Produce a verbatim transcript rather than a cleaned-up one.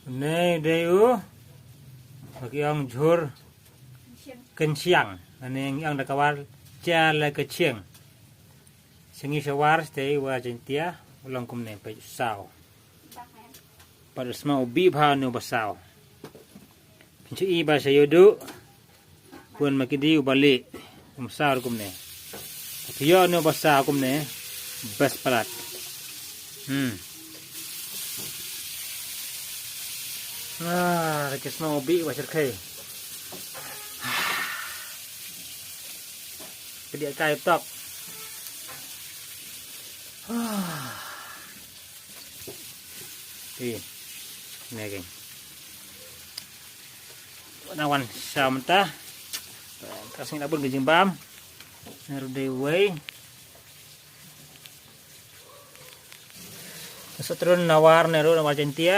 Une dei u ba ki ong jhur kynshiang, lane ngi ong da ka War Jalakchieng. Sha ngi sha War, sha War Jaiñtia u long kumne, peit u saw. Pat u sma u bih bha une u ba saw. Phin shu i ba sha ïoh duh. Bun ma ki dei u ba lieh, um saw kumne. Phi ïoh une u ba saw kumne, best palat. Hmm. Ah, ki sma u bih ba shyrkhei. Pdiah kai tok. Ah. Ti. Ne keng. Wan wan sa mynta. Ka sngi na bun ka jingbam. Ne ruh dei wei. Sa trun na War ne ruh na War Jaiñtia.